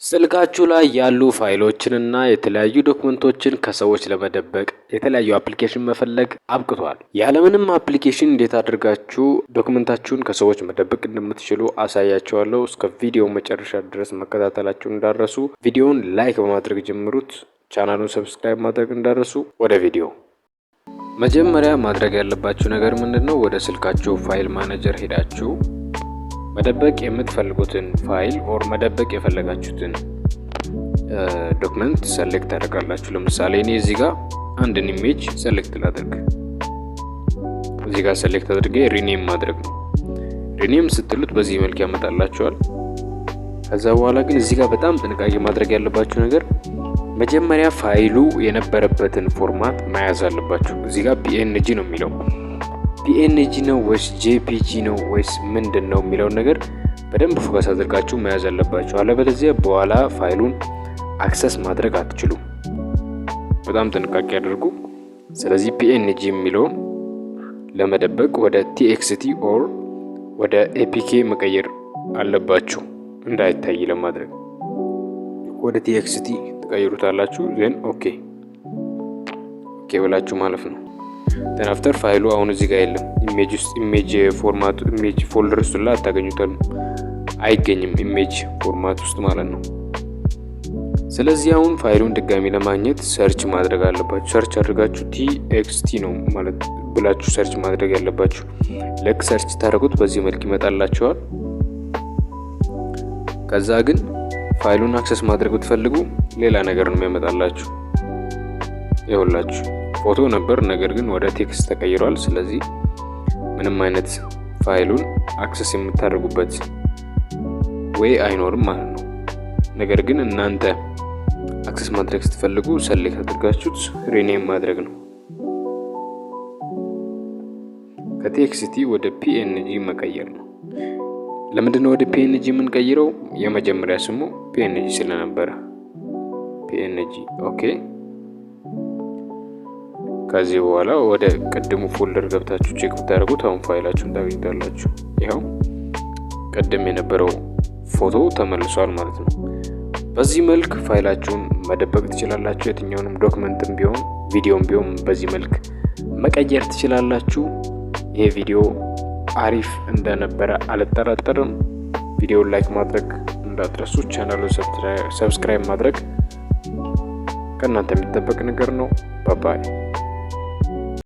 ስልካችሁ ላይ ያሉ ፋይሎችንና የተለያዩ document ኦችን ከሰዎች ለመደበቅ የተለያዩ application መፈለግ አብቅቷል። ያለምንም application እንዴት አድርጋችሁ document ኣችሁን ከሰዎች መደበቅ እንደምትችሉ አሳያችኋለሁ። እስከ ቪዲዮ መጨረሻ ድረስ መከታተላችሁን እንዳትረሱ። ቪዲዮውን like በማድረግ ጀምሩት። ቻናሉን subscribe ማድረግ እንዳትረሱ። ወደ ቪዲዮ። መጀመሪያ ማድረግ ያለባችሁ ነገር ምንድን ነው? ወደ ስልካችሁ file manager ሄዳችሁ መደበቅ የምትፈልጉትን file or መደበቅ የፈለጋችሁትን document select ታደርጋላችሁ። ለምሳሌ እኔ እዚህ ጋር አንድን image select ላድርግ። እዚህ ጋር select አድርጌ rename ማድረግ ነው። Rename ስትሉት በዚህ መልክ ያመጣላችኋል። ከዛ በኋላ ግን እዚህ ጋር በጣም ጥንቃቄ ማድረግ ያለባችሁ ነገር መጀመሪያ ፋይሉ የነበረበትን format መያዝ አለባችሁ። እዚህ ጋር PNG ነው የሚለው። PNG ነው ወይስ JPG ነው ወይስ ምንድን ነው የሚለውን ነገር በደንብ focus አድርጋችሁ መያዝ አለባችሁ። አለበለዚያ በኋላ ፋይሉን access ማድረግ አትችሉም። በጣም ጥንቃቄ አድርጉ። ስለዚህ PNG የሚለውን ለመደበቅ ወደ TXT or ወደ APK መቀየር አለባችሁ፣ እንዳይታይ ለማድረግ ወደ TXT ትቀይሩታላችሁ። Then okay ብላችሁ ማለፍ ነው። Then after ፋይሉ አሁን እዚህ ጋር የለም። Image ውስጥ image format image folder ውስጥ ላይ አታገኙትም፣ አይገኝም image format ውስጥ ማለት ነው። ስለዚህ አሁን ፋይሉን ድጋሚ ለማግኘት search ማድረግ አለባችሁ። Search አድርጋችሁ TXT ነው ማለት ብላችሁ search ማድረግ ያለባችሁ። ልክ search ስታደርጉት በዚህ መልክ ይመጣላችኋል። ከዛ ግን ፋይሉን access ማድረግ ብትፈልጉ ሌላ ነገር ነው የሚያመጣላችሁ። ይኸውላችሁ ፎቶ ነበር፣ ነገር ግን ወደ text ተቀይሯል። ስለዚህ ምንም አይነት ፋይሉን access የምታደርጉበት way አይኖርም ማለት ነው። ነገር ግን እናንተ access ማድረግ ስትፈልጉ select አድርጋችሁት rename ማድረግ ነው። ከ TXT ወደ PNG መቀየር ነው። ለምንድነው ወደ PNG የምንቀይረው? የመጀመሪያ ስሙ PNG ስለነበረ PNG። Okay። ከዚህ በኋላ ወደ ቅድሙ folder ገብታችሁ check ብታደርጉት አሁን ፋይላችሁን ታገኙታላችሁ። ይኸው ቅድም የነበረው ፎቶ ተመልሷል ማለት ነው። በዚህ መልክ ፋይላችሁን መደበቅ ትችላላችሁ። የትኛውንም document ም ቢሆን ቪዲዮም ቢሆን በዚህ መልክ መቀየር ትችላላችሁ። ይሄ ቪዲዮ አሪፍ እንደነበረ አልጠራጠርም። ቪዲዮውን like ማድረግ እንዳትረሱ፣ ቻናሉን subscribe ማድረግ ከእናንተ የሚጠበቅ ነገር ነው። Bye bye።